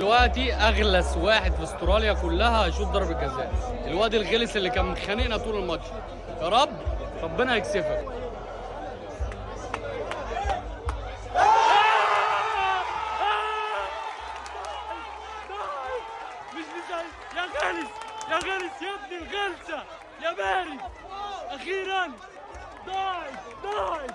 دلوقتي اغلس واحد في استراليا كلها هيشوط ضربة جزاء، الواد الغلس اللي كان مخانقنا طول الماتش. يا رب ربنا يكسفك. مش مصدق يا غلس، يا غلس يا ابن الغلسة يا بارد، اخيرا ضاعت ضاعت.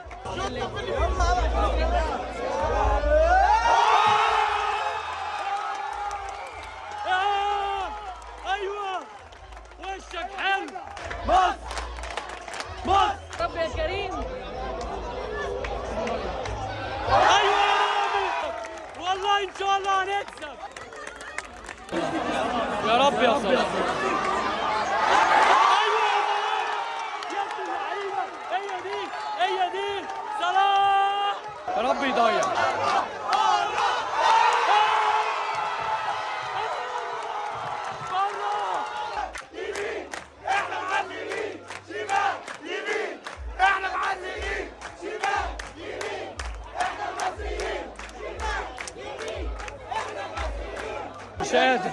ايوه وشك حلو. مصر مصر رب يا كريم. ايوه يا رامي، والله ان شاء الله هنكسب يا رب يا صلاح. ايوه يا صلاح يا ابن اللعيبة، هي دي هي دي صلاح. يا رب يضيع. بره. احنا معلمين شمال يمين، احنا معلمين شمال يمين، احنا المصريين شمال يمين، احنا المصريين. مش قادر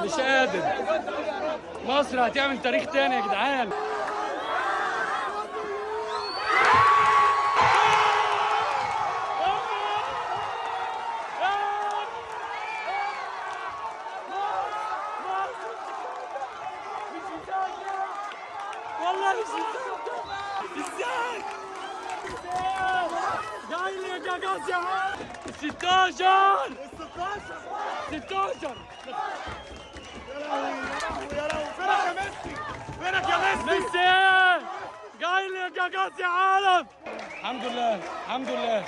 مش قادر، مصر هتعمل تاريخ تاني يا جدعان. والله مش مصدق، ازاي جاي لي يا جاجاز يا عم. 16 16. يا لهوي فينك يا ميسي، فينك يا ميسي. ميسي جاي لي يا جاجاز يا عالم. الحمد لله الحمد لله.